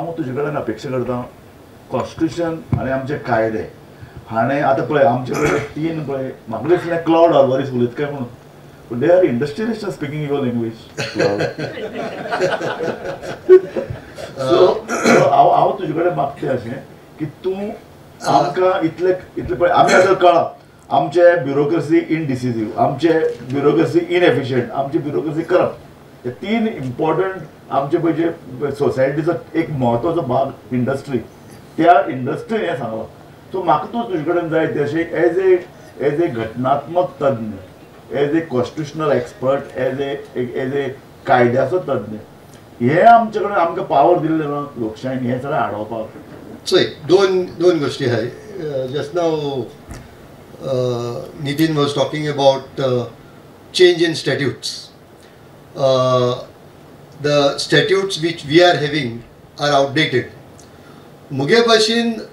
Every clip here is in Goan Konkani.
हांव तुजे कडेन अपेक्षा करता कॉन्स्टिट्युशन आनी आमचे कायदे हाणें आतां पळय आमचे कडेन तीन पळय म्हाका दिसलें क्लावड आल्वारीस उलयता काय म्हणून, पूण they are industrialist speaking your language. So हांव हांव तुजे कडेन मागता अशें की तूं आमकां इतले इतले पळय आमी आतां कळ्ळां आमचे ब्युरोक्रसी इनडिसिजीव, आमचे ब्युरोक्रसी इनएफिशियंट, आमची ब्युरोक्रसी करप्ट. हे तीन इम्पॉर्टंट आमचे पळय जे सोसायटीचो एक म्हत्वाचो भाग इंडस्ट्री, त्या इंडस्ट्रीन हें सांगलां. सो म्हाका तूं तुजे कडेन जाय तें अशें एज ए घटनात्मक तज्ञ, as a constitutional expert, as a कायद्याचो तज्ञ, हे आमचे कडेन आमकां पावर दिल्ले ना लोकशायेन हें सगळें हाडोवपाक. चोय दोन दोन गोश्टी आहाय. Just now Nitin was talking about change in statutes. The statutes which we are having are outdated. मुगे भाशेन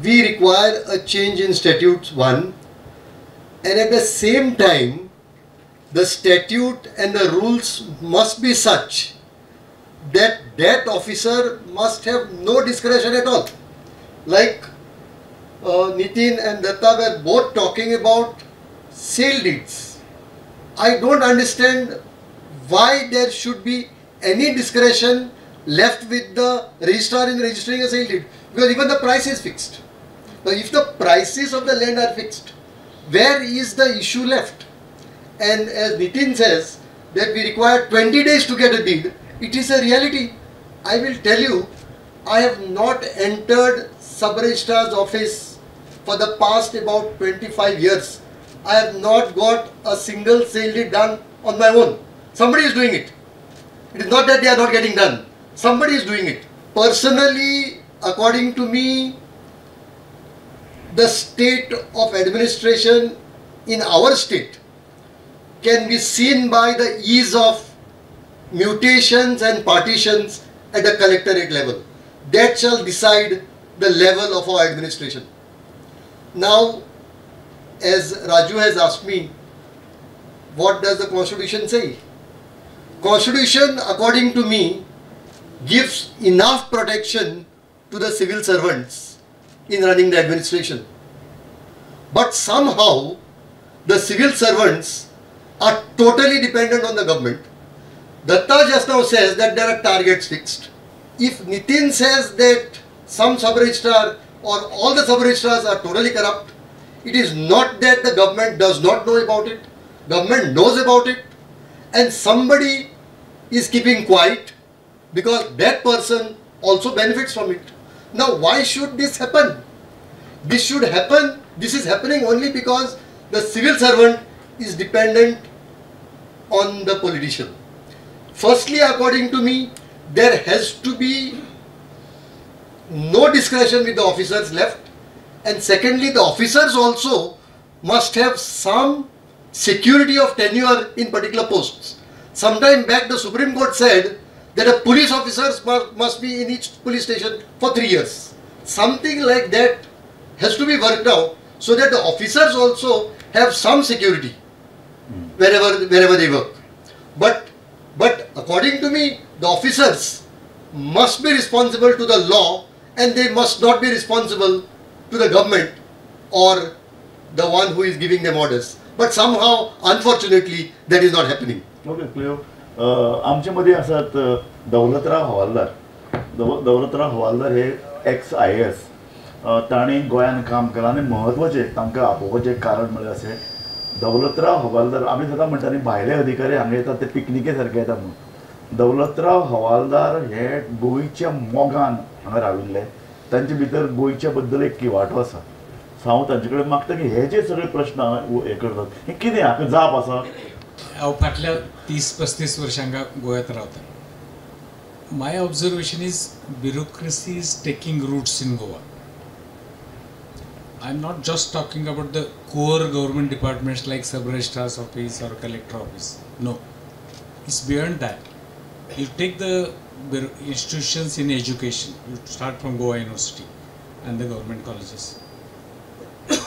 we require a change in statutes one, and at the same time the statute and the rules must be such that that officer must have no discretion at all. Like Nitin and Datta were both talking about sale deeds. I don't understand why there should be any discretion left with the registrar in registering a sale deed, because even the price is fixed. Now if the prices of the land are fixed, where is the issue left? And as Nitin says that we require 20 days to get a deed, it is a reality. I will tell you, I have not entered sub-registrar's office for the past about 25 years. I have not got a single sale deed done on my own. Somebody is doing it. It is not that they are not getting done. Somebody is doing it. Personally, according to me, the state of administration in our state can be seen by the ease of mutations and partitions at the collectorate level. That shall decide the level of our administration. Now, as Raju has asked me, what does the Constitution say? Constitution, according to me, gives enough protection to the civil servants in running the administration. But somehow, the civil servants are totally dependent on the government. Datta just now says that there are targets fixed. If Nitin says that some sub-registrar or all the sub-registrars are totally corrupt, it is not that the government does not know about it. Government knows about it, and somebody is keeping quiet because that person also benefits from it. Now, why should this happen? This should happen. This is happening only because the civil servant is dependent on the politician. Firstly, according to me, there has to be no discretion with the officers left, and secondly, the officers also must have some security of tenure in particular posts. Sometime back, the Supreme Court said that a police officer must be in each police station for 3 years. Something like that has to be worked out so that the officers also have some security wherever they work. But according to me, the officers must be responsible to the law, and they must not be responsible to the government or the one who is giving them orders. But somehow, unfortunately, that is not happening. Okay, clear. आमचे मदीं आसात दौलतराव हवालदार. दौलतराव हवालदार हे एक्स IAS. तांणी गोंयांत काम केलां आनी म्हत्वाचें तांकां आपोवपाचें कारण म्हळ्यार अशें, दौलतराव हवालदार आमी सदां म्हणटा न्ही भायले अधिकारी हांगा येतात ते पिकनिके सारके येता म्हणून. दौलतराव हवालदार हे गोंयच्या मोगान हांगा राविल्ले, तांचे भितर गोंयच्या बद्दल एक किवाटो आसा. सो हांव तांचे कडेन मागता की हे जे सगळे प्रश्न हे करतात हे कितें हाका जाप आसा? हांव फाटल्या 30-35 वर्सां हांगा गोंयांत रावता. My observation is bureaucracy is taking roots in Goa. I am not just talking about the core government departments like sub registrar's office or collector office. No, it's beyond that. You take the institutions in education, you start from Goa University and the government colleges.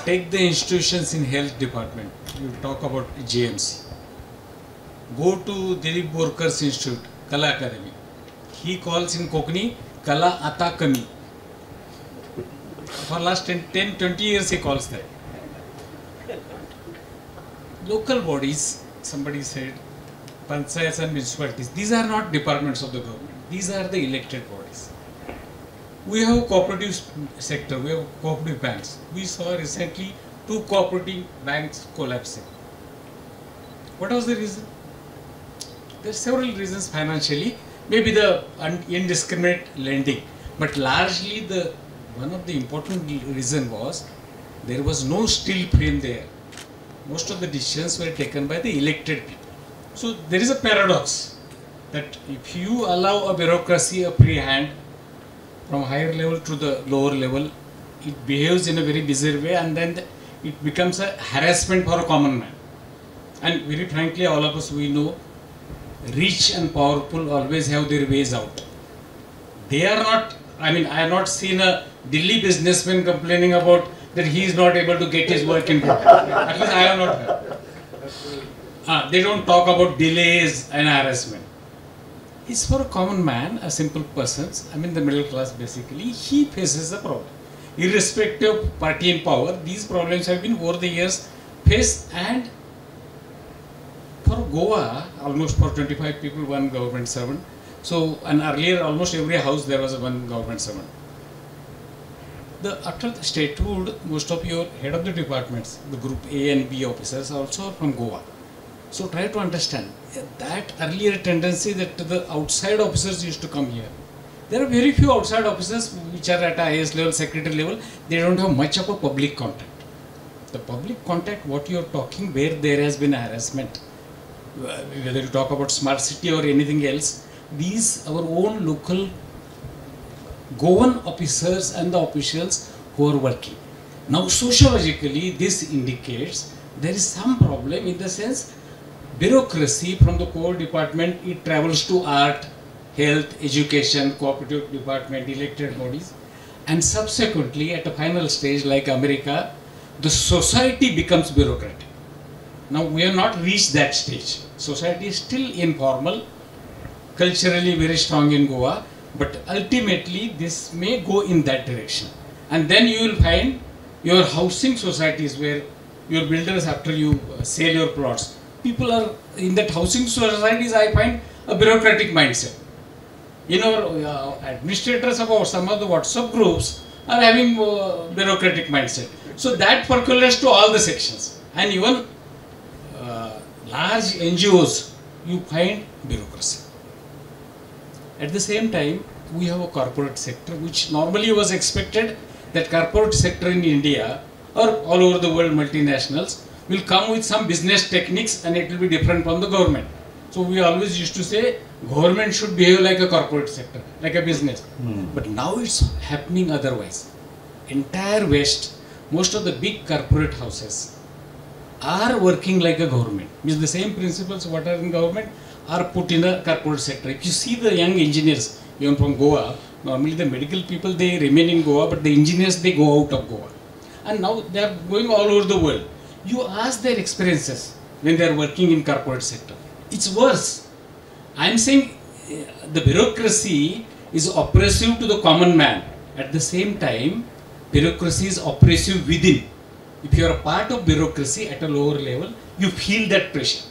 Take the institutions in health department, you talk about GMC. Go to Dilip Borkar's institute, Kala Academy. He calls in Kokani, Kala ata kami. For last 10-20 years he calls that. Local bodies, somebody said, panchayats and municipalities, these are not departments of the government. These are the elected bodies. We have cooperative sector, we have cooperative banks. We saw recently 2 cooperative banks collapsing. What was the reason? There are several reasons financially, maybe the indiscriminate lending, but largely the one of the important reason was there was no steel frame there. Most of the decisions were taken by the elected people. So there is a paradox that if you allow a bureaucracy a free hand from higher level to the lower level, it behaves in a very bizarre way, and then it becomes a harassment for a common man. And very frankly, all of us, we know, rich and powerful always have their ways out. They are not, I mean, I have not seen a Delhi businessman complaining about that he is not able to get his work in progress. At least I have not heard. They don't talk about delays and harassment. It's for a common man, a simple person, I mean the middle class basically, he faces a problem. Irrespective of party in power, these problems have been over the years faced, and for Goa, almost for 25 people, one government servant. So, and earlier almost every house there was one government servant. After the statehood, most of your head of the departments, the group A and B officers also are from Goa. So try to understand that earlier tendency that the outside officers used to come here. There are very few outside officers which are at IAS level, secretary level. They don't have much of a public contact. The public contact, what you are talking, where there has been harassment, whether you talk about smart city or anything else, these our own local Goan officers and the officials who are working. Now sociologically, this indicates there is some problem in the sense bureaucracy from the core department, it travels to art, health, education, cooperative department, elected bodies, and subsequently at a final stage like America, the society becomes bureaucratic. Now we have not reached that stage. Society is still informal, culturally very strong in Goa, but ultimately this may go in that direction. And then you will find your housing societies where your builders, after you sell your plots, people are in that housing societies, I find a bureaucratic mindset. In our administrators of some of the WhatsApp groups are having bureaucratic mindset. So that percolates to all the sections. And even large NGOs, you find bureaucracy. At the same time, we have a corporate sector, which normally was expected that corporate sector in India or all over the world multinationals will come with some business techniques and it will be different from the government. So we always used to say government should behave like a corporate sector, like a business. But now it's happening otherwise. Entire West, most of the big corporate houses are working like a government. Means the same principles what are in government are put in the corporate sector. If you see the young engineers, even from Goa, normally the medical people, they remain in Goa, but the engineers, they go out of Goa. And now they are going all over the world. You ask their experiences when they are working in corporate sector. It's worse. I am saying the bureaucracy is oppressive to the common man. At the same time, bureaucracy is oppressive within. If you are a part of bureaucracy at a lower level, you feel that pressure.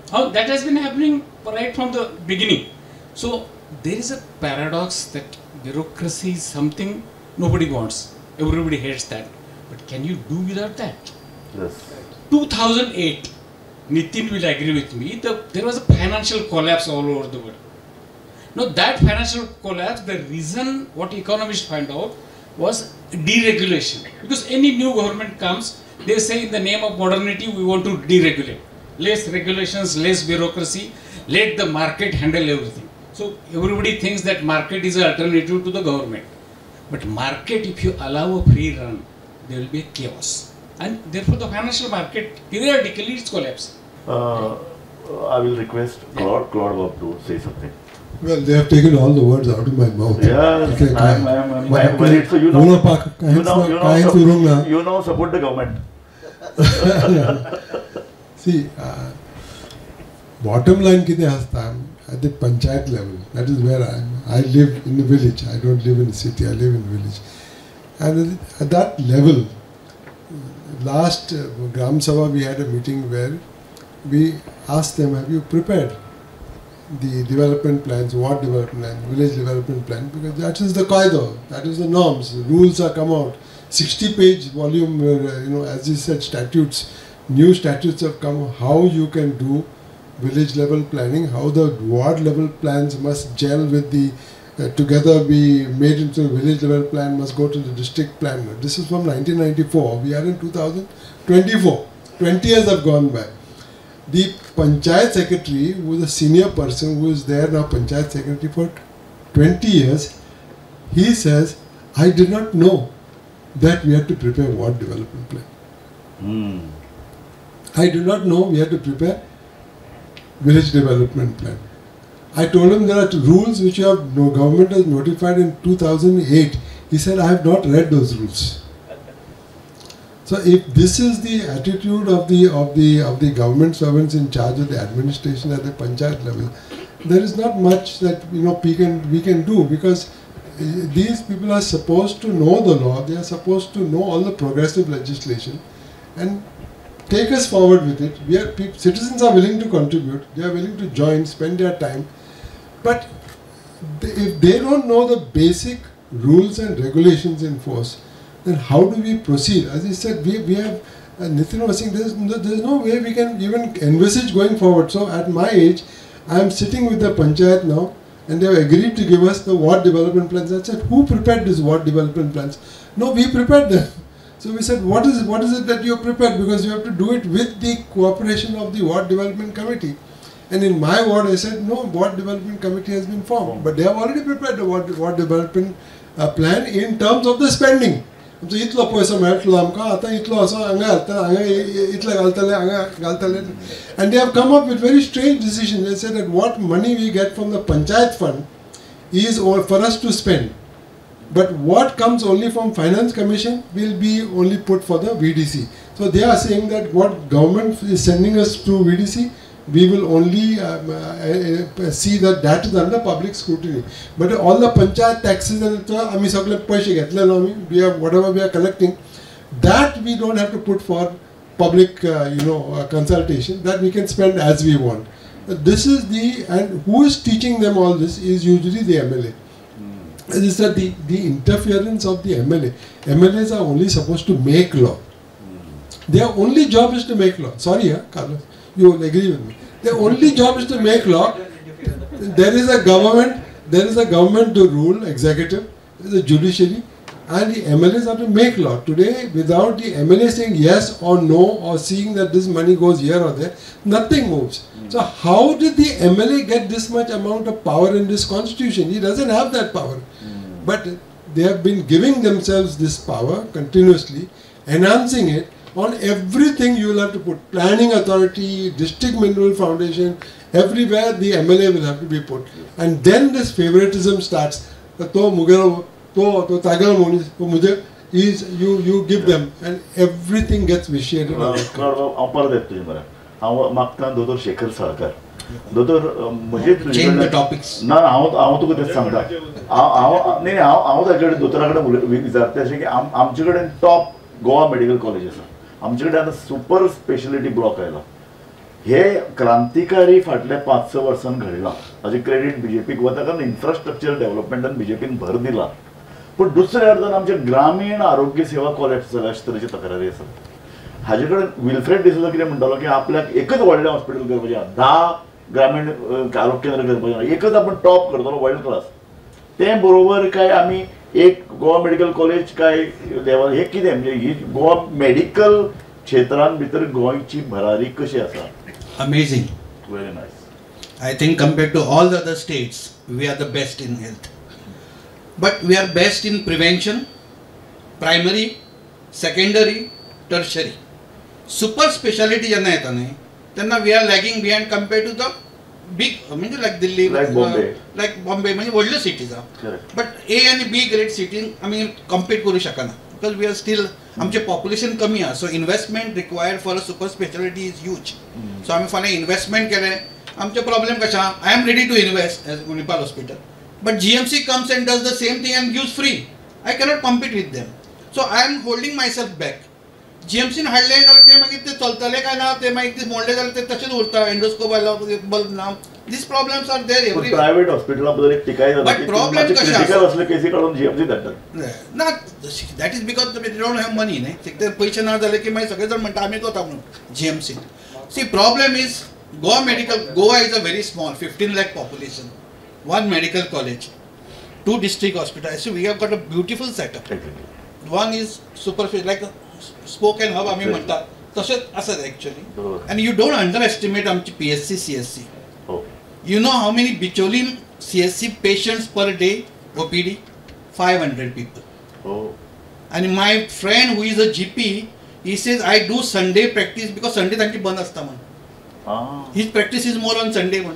How that has been happening right from the beginning. So there is a paradox that bureaucracy is something nobody wants. Everybody hates that. But can you do without that? Yes. 2008, Nitin will agree with me, there was a financial collapse all over the world. Now that financial collapse, the reason what economists find out was deregulation. Because any new government comes, they say in the name of modernity, we want to deregulate. Less regulations, less bureaucracy, let the market handle everything. So everybody thinks that market is an alternative to the government. But market, if you allow a free run, there will be a chaos. And therefore the financial market periodically is collapsing. I will request Claude Bob to say something. Well, they have taken all the words out of my mouth. Yes, okay, I'm worried. So you now support the government. See, bottom line kite hasta, at the panchayat level. That is where I am. I live in the village. I don't live in the city. I live in the village. And at that level, last Gram Sabha, we had a meeting where we asked them, have you prepared the development plans, ward development plan, village development plan, because that is the Kaido, that is the norms, the rules are come out. 60-page volume, you know, as you said, statutes, new statutes have come, how you can do village level planning, how the ward level plans must gel with the, together be made into a village level plan, must go to the district plan. This is from 1994, we are in 2024, 20 years have gone by. The panchayat secretary, who is a senior person, who is there now, panchayat secretary for 20 years, he says, I did not know that we had to prepare ward development plan. Mm. I do not know we had to prepare village development plan. I told him there are rules which you have, no government has notified in 2008. He said, I have not read those rules. So if this is the attitude of the government servants in charge of the administration at the panchayat level, there is not much that, you know, we can do, because these people are supposed to know the law, they are supposed to know all the progressive legislation and take us forward with it. We are citizens are willing to contribute, they are willing to join, spend their time, but if they don't know the basic rules and regulations in force, then how do we proceed? As I said, we have, Nitin was saying, there's no way we can even envisage going forward. So at my age, I am sitting with the panchayat now, and they have agreed to give us the ward development plans. I said, who prepared these ward development plans? No, we prepared them. So we said, what is it that you have prepared? Because you have to do it with the cooperation of the ward development committee. And in my ward, I said, no, ward development committee has been formed. But they have already prepared the ward development plan in terms of the spending. So itlo paisa meltlo amka, ata itlo asa anga anga itla galtale anga galtale, and they have come up with very strange decisions. They said that what money we get from the panchayat fund is all for us to spend, but what comes only from finance commission will be only put for the VDC. So they are saying that what government is sending us to VDC, we will only see that that is under public scrutiny. But all the panchayat taxes and we have whatever we are collecting, that we don't have to put for public consultation, that we can spend as we want. This is the, and who is teaching them all this is usually the MLA. As I said, the interference of the MLA. MLAs are only supposed to make law. Their only job is to make law. Sorry, huh, Carlos, you will agree with me. Their only job is to make law. There is a government, there is a government to rule, executive, there is a judiciary, and the MLAs have to make law. Today, without the MLA saying yes or no, or seeing that this money goes here or there, nothing moves. So how did the MLA get this much amount of power in this constitution? He doesn't have that power. But they have been giving themselves this power continuously, enhancing it. On everything you will have to put planning authority, district mineral foundation, everywhere the MLA will have to be put. And then this favoritism starts. Is you give them and everything gets vitiated. Shekhar Salkar. Change the topics. ना हांव हांव तुका तें सांगता. हांव न्ही हांव ताचे कडेन दोतोरा कडेन विचारता अशें की आमचे कडेन टॉप गोवा मेडिकल कॉलेज आसा, आमचे कडेन आतां सुपर स्पेशलिटी ब्लॉक आयला. हे क्रांतिकारी फाटल्या 5-6 वर्सांन घडलां, ताचें क्रेडीट बीजेपीक वता, कारण इन्फ्रास्ट्रक्चर डेव्हलपमेंटान बीजेपीन भर दिला. पूण दुसऱ्या अर्थान आमचे ग्रामीण आरोग्य सेवा कॉलॅप्स जाल्या अशे तरेच्यो तक्रारी आसात. हाजे कडेन विल्फ्रेड डिसोजा कितें म्हणटालो की आपल्याक एकच व्हडलें हॉस्पिटल करपाचें आहा, 10 ग्रामीण आरोग्य केंद्र करपाचें आहा, एकच आपण टॉप करतलो वर्ल्ड क्लास. तें बरोबर काय आमी एक गोवा मेडिकल कॉलेज काय लेवल हे कितें म्हणजे ही गोवा मेडिकल क्षेत्रान भितर गोंयची भरारी कशी आसा? Amazing. Very nice. I think compared to all the other states we are the best in health, but we are best in prevention, primary, secondary, tertiary. Super speciality जेन्ना येता न्ही तेन्ना we are lagging behind compared to the big, म्हणजे लायक दिल्ली, लायक बॉम्बे, म्हणजे व्हडल्यो सिटीज आहा. बट ए आनी बी ग्रेड सिटीन आमी कम्पीट करूं शकना because we are still, आमचें पॉप्युलेशन कमी आहा. So investment required for a super speciality is huge. So आमी फाल्यां इन्वेस्टमेंट केलें आमचे प्रॉब्लेम कशें आहा, I am ready to invest as Manipal hospital, but GMC comes and does the same thing and gives free. I cannot compete with them. So I am holding myself back. जीएमसीन हाडलें जाल्यार ते मागीर ते चलतले काय ना, ते मागीर ते मोडले जाल्यार ते तशेंच उरता, एंडोस्कोप आयलो बल्ब ना. These problems are there everywhere. Private हॉस्पिटला बद्दल एक टिकाय जाता बट प्रॉब्लेम कशें क्रिटिकल असले केसी काडून जीएमसी धाडटात. ना, that is because they don't have money न्ही. ते पयशे ना जाले की मागीर सगळे जाण म्हणटा आमीच वता म्हणून GMC. See, problem is Goa medical, Goa is a very small, 15 lakh population, 1 medical college, 2 district hospital. So we have got a beautiful setup. One is super like spoke and hub आमी म्हणटात तशेंच आसात actually. And you don't underestimate आमची PSC CSC. You know how many Bicholim CSC patients per day OPD? 500 people. And my friend who is a GP, he says I do Sunday practice because Sunday तांची बंद आसता म्हण. His practice is more on Sunday म्हण.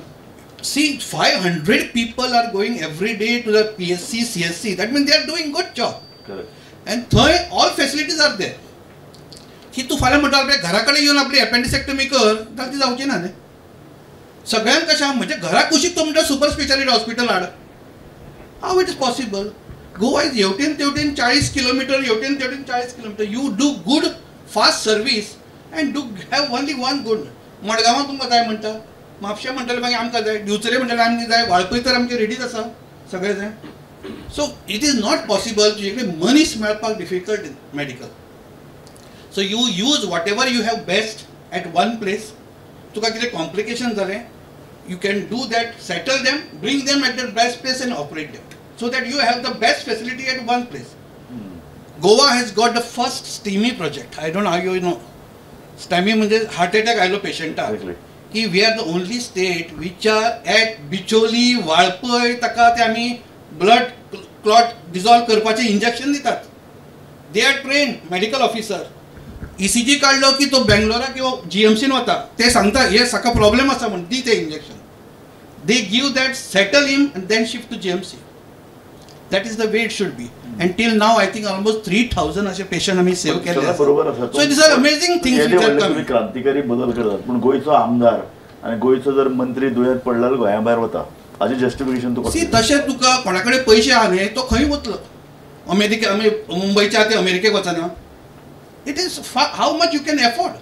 See, 500 people are going every day to the PSC CSC. That means they are doing good job. And थंय all facilities are there. की तूं फाल्यां म्हणटा आपल्या घरा कडेन येवन आपली एपेंडिसेक्टमी कर जाल्यार ती जावची ना न्ही. सगळ्यांक कशें आहा म्हणजे घरा कुशीक तो म्हणटा सुपर स्पेशालिटी हॉस्पिटल हाड. How it is possible? Goa is हेवटेन तेवटेन 40 किलोमिटर, हेवटेन तेवटेन 40 kilometre. You do good fast service and do have only one good. मडगांवां तुमकां जाय म्हणटा, म्हापशें म्हणटलें मागीर आमकां जाय, दिवचले म्हणटलें आमकां जाय, वाळपय तर आमचें रेडीच आसा सगळें जाय. So it is not possible. तुजे कडेन मनीस मेळपाक difficult in medical. So you use whatever you have best at one place. तुका कितें कॉम्प्लिकेशन जालें, you can do that, settle them, bring them at the best place and operate them, so that you have the best facility at one place. Goa has got the first STEMI project. I don't know how you know. STEMI म्हणजे हार्ट अटॅक आयलो पेशंटाक की we are the only state which are at Bicholim, Valpoi ताका ते आमी ब्लड क्लॉट डिजॉल्व करपाचें इंजेक्शन दितात. They are trained medical officer. ECG काडलो की तो बेंगलोरा किंवा जीएमसीन वता, ते सांगता हे साका प्रॉब्लेम आसा म्हण दी ते injection. They give that, settle him and then shift to GMC. That is the way it should be. And till now I think almost 3000 असे पेशंट आमी सेव्ह केले. बरोबर आसा. So these are amazing things which are coming. क्रांतिकारी बदल करतात, पूण गोंयचो आमदार आनी गोंयचो जर मंत्री दुयेंत पडला जाल्यार गोंया भायर वता, हाजें जस्टिफिकेशन तुका? सी, तशें तुका कोणा कडेन पयशे आहा न्ही तो खंय वतलो? अमेरिके, आमी मुंबयच्या ते अमेरिकेक वचना. It is how much you can afford.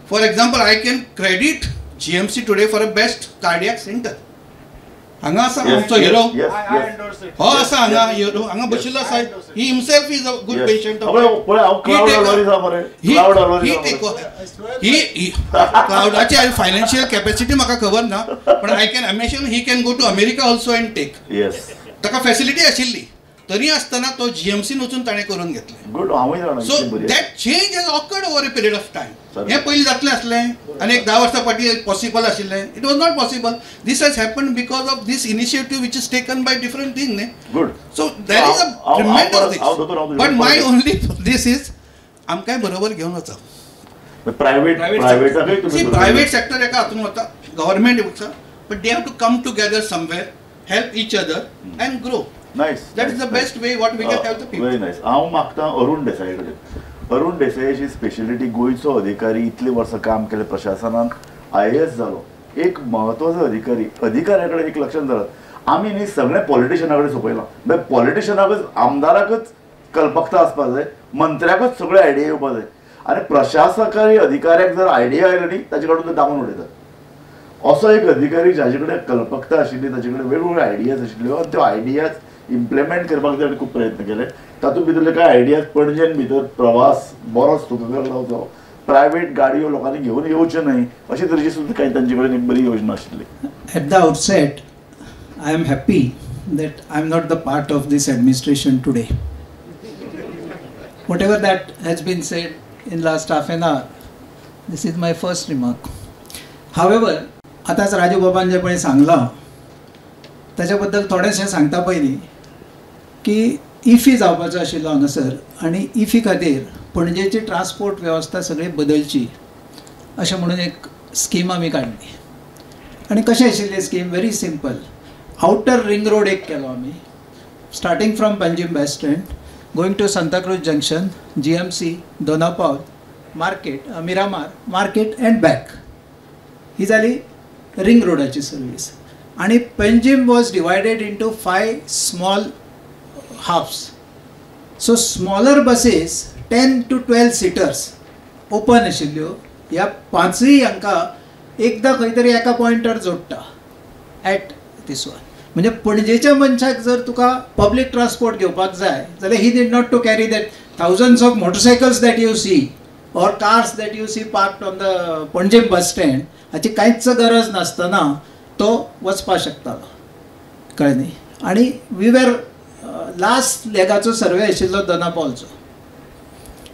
For example, I can credit GMC today for a best cardiac center. हांगा आसा आमचो हिरो, हो आसा हांगा हिरो, हांगा बशिल्लो आसा. He himself is a good patient. क्लाउडाची financial capacity म्हाका खबर ना, पण I can imagine he can go to America also and take. ताका फॅसिलिटी आशिल्ली तरी आसतना तो जीएमसीन वचून ताणें करून घेतलें. So that change has occurred over a period of time. हें पयलीं जातलें आसलें आनी एक 10 वर्सां फाटीं पॉसिबल आशिल्लें, it was not possible. This has happen because of this initiative which is taken by different thing न्ही. So there is a tremendous thing. But my only this is आमकांय बरोबर घेवन वचप. प्रायवेट सेक्टर एका हातून वता, गव्हर्मेंट वता, but they have to come together somewhere, help each other and grow. Nice. That is the best way what we can help the people. Very nice. हांव मागता अरुण देसाई कडेन. अरुण देसायाची स्पेशलिटी, गोंयचो अधिकारी, इतले वर्सां काम केलें प्रशासनान, IAS जालो, एक म्हत्वाचो अधिकारी. अधिकाऱ्या कडेन एक लक्षात धरात, आमी न्ही सगळें पॉलिटिशना कडेन सोंपयलां. म्हणजे पॉलिटिशनाकच, आमदाराकच कल्पकता आसपाक जाय, मंत्र्याकच सगळे आयडिया येवपाक जाय, आनी प्रशासकारी अधिकाऱ्याक जर आयडिया आयलो न्ही ताचे कडून ते दामून उडयतात. असो एक अधिकारी जाचे कडेन कल्पकता आशिल्ली, ताचे कडेन वेगवेगळ्यो आयडियाज आशिल्ल्यो आनी त्यो आयडियाज इम्प्लिमेंट करपाक ताणें खूब प्रयत्न केले. तातूंत भितरले कांय आयडियाज पणजेन भितर प्रवास बरो सुखकर जावचो, प्रायवेट गाडयो लोकांनी घेवन येवच्यो न्हय अशे तरेची सुद्दां कांय तांचे कडेन एक बरी योजना आशिल्ली. At the outset I am happy that I am not the part of this administration today. Whatever that has been said in last half an hour, this is my first remark. However, आतांच राजू बाबान जें पळय सांगलां ताच्या बद्दल थोडेंशें सांगता पयलीं की इफी जावपाचो आशिल्लो हांगासर आनी इफी खातीर पणजेची ट्रान्सपोर्ट वेवस्था सगळी बदलची अशें म्हणून एक स्कीम आमी काडली. आनी कशें आशिल्ली scheme? Very simple. Outer ring road एक केलो आमी, starting from Panjim bus stand, going to Santacruz junction, GMC, Dona Paula, market, Miramar market and back. ही जाली रिंग रोडाची सर्वीस. आनी Panjim was divided into 5 small halves. So smaller buses 10 to 12 seaters open आशिल्ल्यो. ह्या पांचूय हांकां एकदां खंय तरी एका पॉयंटार जोडटा एट दीस वन. म्हणजे पणजेच्या मनशाक जर तुका पब्लीक ट्रान्सपोर्ट घेवपाक जाय जाल्यार he need not to carry that thousands of motorcycles that you see or cars that you see parked on the Panjim bus stand. हाची कांयच गरज नासतना तो वचपाक शकतालो. कळ्ळें न्ही? आनी we were last लेगाचो सर्वे आशिल्लो दोनापावलचो,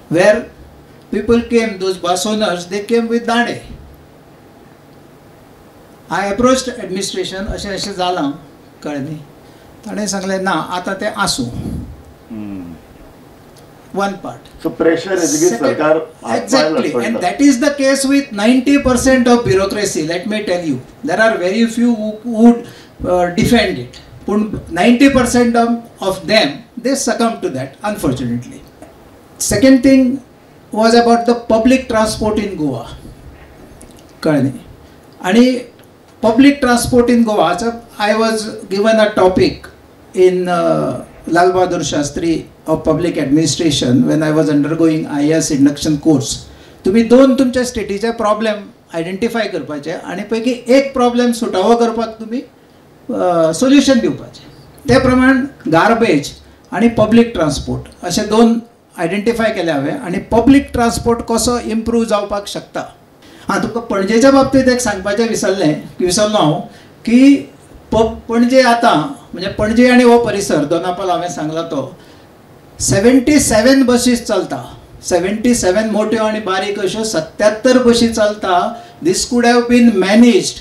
where people came, those bus owners, they came with दांडे. I approached administration, अशें अशें जालां. कळ्ळें न्ही? ताणें सांगलें ना आतां तें आसूं. One part. So pressure is sarkar. Exactly, and that is the case with 90% of bureaucracy. Let me tell you, there are very few who would defend it. But 90% of them, they succumb to that, unfortunately. Second thing was about the public transport in Goa. कळ्ळें? आणि public transport in Goa, so I was given a topic in Lal Bahadur Shastri of Public Administration when I was undergoing IAS induction course. तुम्ही दोन तुमच्या स्टेटीचे प्रॉब्लेम आयडेंटिफाय करपाचे आनी पैकी एक प्रॉब्लेम सुटावो करपाक तुमी सोल्युशन दिवपाचें. ते प्रमाण गार्बेज आनी पब्लीक ट्रान्सपोर्ट अशे दोन आयडेंटिफाय केले हांवें आनी पब्लीक ट्रान्सपोर्ट कसो इम्प्रूव जावपाक शकता. आं, तुमकां पणजेच्या बाबतींत एक सांगपाचें विसरलें, विसरलो हांव की पणजे आतां म्हणजे पणजे आनी हो परिसर दोनापावल हांवें सांगला तो 77 बसीस चलता. 77 मोट्यो आनी बारीक अश्यो 77 बशी चलता. This could have been managed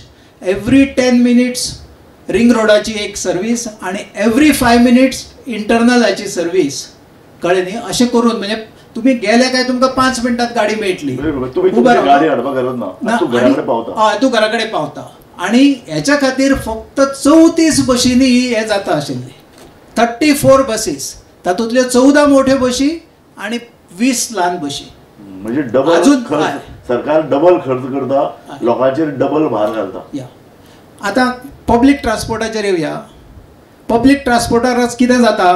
every 10 minutes ring रोडाची एक सर्वीस आनी एवरी 5 मिनिट्स इंटरनलाची सर्वीस. कळ्ळें न्ही? अशें करून म्हणजे तुमी गेले काय तुमकां 5 मिनटात गाडी मेळटली. हय, तूं घरा कडेन पावता. आनी हेच्या खातीर फक्त 34 बशींनी हें जाता आशिल्लें. 34 बसीस, तातूंतल्यो 14 मोठ्यो बशी आनी 20 ल्हान बशी. म्हणजे डबल खर्च, सरकार डबल खर्च करता, लोकांचेर डबल भार घालता. या आतां पब्लीक ट्रान्सपोर्टाचेर येवया. पब्लीक ट्रान्सपोर्टार कितें जाता,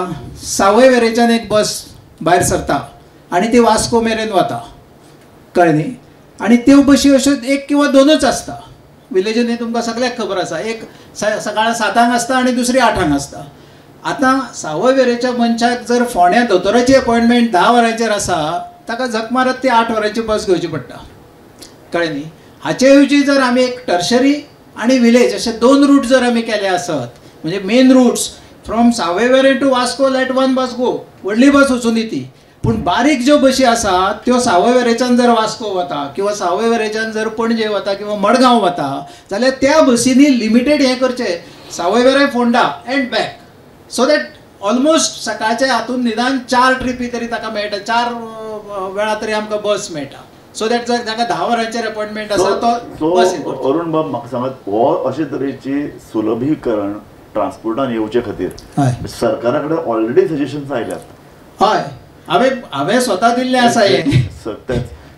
सावयवेरेच्यान एक बस भायर सरता आनी ती वास्को मेरेन वता. कळ्ळें न्ही? आनी त्यो बशी अश्यो एक किंवा दोनूच आसता. विलेजींनी तुमकां सगळ्याक खबर आसा, एक सकाळ 7 आसता आनी दुसरी 8 आसता. आतां सावयवेरेच्या मनशाक जर फोंड्या दोतोराची अपॉयंटमेंट 10 वरांचेर आसा, ताका झक मारत ती 8 वरांची बस घेवची पडटा. कळ्ळें न्ही? हाचे ऐवजी जर आमी एक टर्शरी आनी विलेज अशे 2 रूट जर आमी केले आसत, म्हणजे main routes from Savoyverem to Vasco let one bus go, व्हडली बस वचून ती. पूण बारीक ज्यो बशी आसा त्यो सावयवेरेच्यान जर वास्को वता किंवा सावयवेरेच्यान जर पणजे वता किंवा मडगांव वता जाल्यार त्या बसींनी लिमिटेड हें करचें, Savoyverem Ponda and back, so that almost सकाळचे हातून निदान 4 ट्रिपी तरी ताका मेळटा, 4 वेळा तरी आमकां बस मेळटा. सो that जर ताका 10 वरांचेर अपॉयंटमेंट आसा तो बस. अरुण बाब, म्हाका सांगात, हो अशे तरेची सुलभीकरण ट्रान्सपोर्टान येवचे खातीर सरकारा कडेन ऑलरेडी सजेशन्स आयल्यात. हय, हांवें स्वता दिल्लें आसा हें.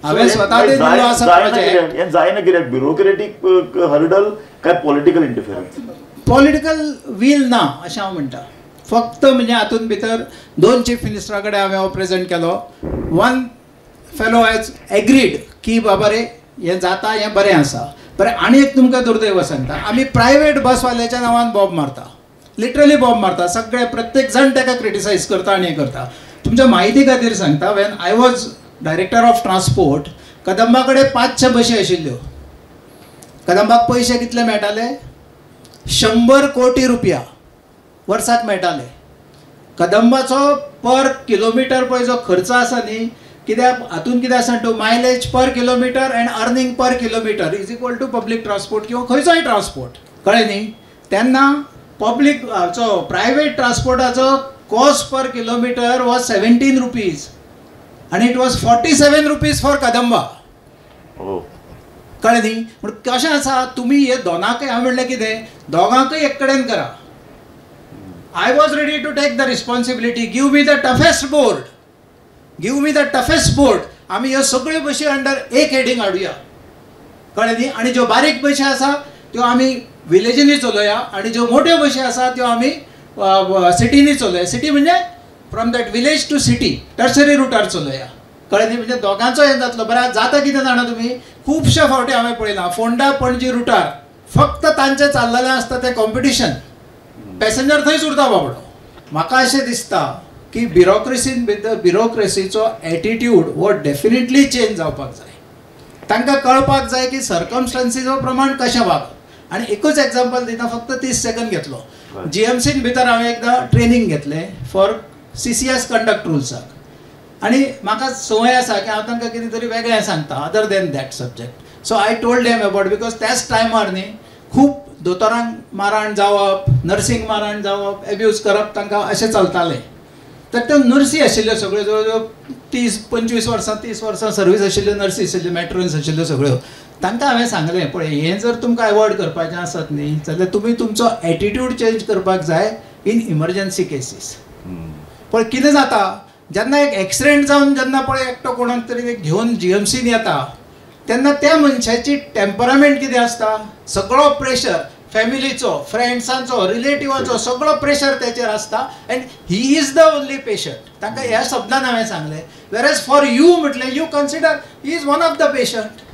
हांवें स्वता दिल्लो आसा प्रोजेक्ट. हें जायना कित्याक? ब्युरोक्रेटीक हर्डल काय पॉलिटिकल इंटरफिरन्स? पॉलिटिकल वील ना अशें हांव म्हणटा. फक्त म्हणजे हातूंत भितर 2 चीफ मिनिस्टरा कडेन हांवें हो प्रेजेंट केलो. वन फेलो हॅज एग्रीड की बाबा रे हें जाता, हें बरें आसा. बरें, आनी एक तुमकां दुर्दैव सांगता, आमी प्रायवेट बसवाल्याच्या नांवान बॉब मारता, लिटरली बॉब मारता. सगळे प्रत्येक जाण ताका क्रिटिसायज करता आनी हें करता. तुमच्या म्हायती खातीर सांगता, when I was director of transport, Kadamba कडेन 500 बशी आशिल्ल्यो. कदंबाक पयशे कितले मेळटाले? 100 कोटी रुपया वर्साक मेळटाले. कदंबाचो पर किलोमिटर पळय जो खर्च आसा न्ही, कित्याक हातून कितें आसा to mileage per kilometre and earning per kilometre is equal to public transport किंवा खंयचोय ट्रान्सपोर्ट. कळ्ळें न्ही? तेन्ना पब्लीक हाचो private ट्रान्सपोर्टाचो cost per kilometre was 17 rupees आनी it was 47 rupees for Kadamba. कळ्ळें न्ही? पूण कशें आसा, तुमी हे दोनाकय हांवें म्हणलें कितें, दोगांकय एक कडेन करा. I was ready to take the responsibility. Give me the toughest board, give me the toughest board. आमी ह्यो सगळ्यो बशी अंडर एक हेडींग हाडुया. कळ्ळें न्ही? आनी ज्यो बारीक बशी आसा त्यो आमी विलेजींनी चलोया आनी ज्यो मोट्यो बशी आसा त्यो आमी सिटींनी चलोया. सिटी म्हणजे from that village to city tertiary रुटार चलोया. कळ्ळें न्ही? म्हणजे दोगांचो हें जातलो. बरें, जाता कितें जाणा तुमी, खुबशे फावटी हांवें पळयलां फोंडा पणजी रुटार फक्त तांचें चल्लेलें आसता तें कॉम्पिटिशन, पॅसेंजर थंयच उरता बाबडो. म्हाका अशें दिसता की ब्युरोक्रेसीन भितर ब्युरोक्रेसीचो एटिट्यूड हो डेफिनेटली चेंज जावपाक जाय. तांकां कळपाक जाय की सर्कमस्टन्सीजो प्रमाण कशें वागप. आनी एकूच एग्जाम्पल दिता, फक्त 30 सेकंड घेतलो. जीएमसीन भितर हांवें एकदां ट्रेनींग घेतलें फॉर CCS conduct रुल्साक, आनी म्हाका संवय आसा की हांव तांकां कितें तरी वेगळें सांगता other than that subject. So I told them about, because त्याच टायमार न्ही खूब दोतोरांक माराण जावप, नर्सींक माराण जावप, एब्यूज करप तांकां अशें चलतालें. तर त्यो नर्सी आशिल्ल्यो सगळ्यो जवळ जवळ 30-25 वर्सां 30 वर्सां सर्वीस आशिल्ल्यो नर्सी आशिल्ल्यो, मॅट्रन्स आशिल्ल्यो सगळ्यो. तांकां हांवें सांगलें, पळय हें जर तुमकां एवॉयड करपाचें आसत न्ही जाल्यार तुमी तुमचो एटिट्यूड चेंज करपाक जाय इन इमर्जन्सी केसीस. पळय कितें जाता जेन्ना एक एक्सिडेंट जावन जेन्ना पळय एकटो कोणाक तरी घेवन जीएमसीन येता तेन्ना त्या मनशाची टेम्परामेंट कितें आसता, सगळो प्रेशर फॅमिलीचो, फ्रेंड्सांचो, रिलेटिवांचो, सगळो प्रेशर तेचेर आसता and he is the only patient. तांकां ह्या शब्दान हांवें सांगलें. वेरएज फॉर you म्हटलें you consider he is one of the patient.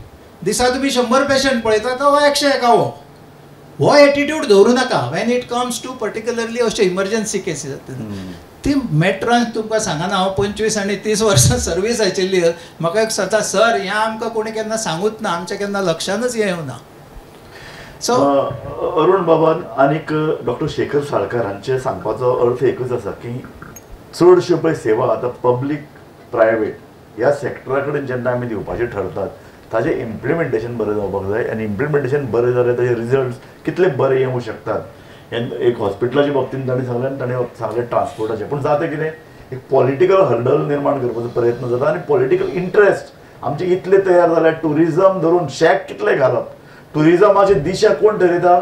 दिसा तुमी 100 पेशंट पळयता तो 101वो. हो एटिट्यूड दवरूं नाका when it comes to particularly अश्यो इमर्जन्सी केसीस जाता. ती मेट्रन तुमकां सांगना, हांव 25 आनी 30 वर्सां सर्वीस आशिल्ली, म्हाका एक सदां सर हें आमकां कोणी केन्ना सांगूच ना, आमच्या केन्ना लक्षानच हें येवना. सो अरुण बाबान आनीक डॉक्टर शेखर साळकार हांचे सांगपाचो अर्थ एकूच आसा की चडश्यो पळय सेवा आतां पब्लीक प्रायवेट ह्या सेक्टरा कडेन जेन्ना आमी दिवपाचे ठरतात ताजें इम्प्लिमेंटेशन बरें जावपाक जाय आनी इम्प्लिमेंटेशन बरें जाल्यार ताजे रिजल्ट्स कितले बरे येवंक शकतात. एक हॉस्पिटलाच्या बाबतींत ताणें सांगलें आनी ताणें सांगलें ट्रान्सपोर्टाचें. पूण जाता कितें, एक पॉलिटिकल हर्डल निर्माण करपाचो प्रयत्न जाता आनी पॉलिटिकल इंट्रस्ट आमचे इतले तयार जाल्यार ट्युरिजम धरून शॅक कितले घालप, ट्युरिजमाची दिशा कोण ठरयता,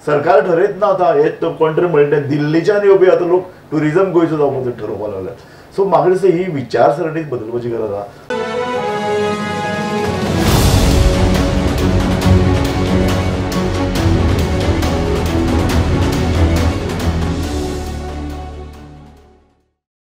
सरकार ठरयत ना. आतां हे कोण तरी म्हणलें दिल्लीच्यान येवपी आतां लोक ट्युरिजम गोंयचो जावपाचो ठरोवपाक लागल्यात. सो म्हाका दिसता ही विचारसरणीच बदलपाची गरज आसा.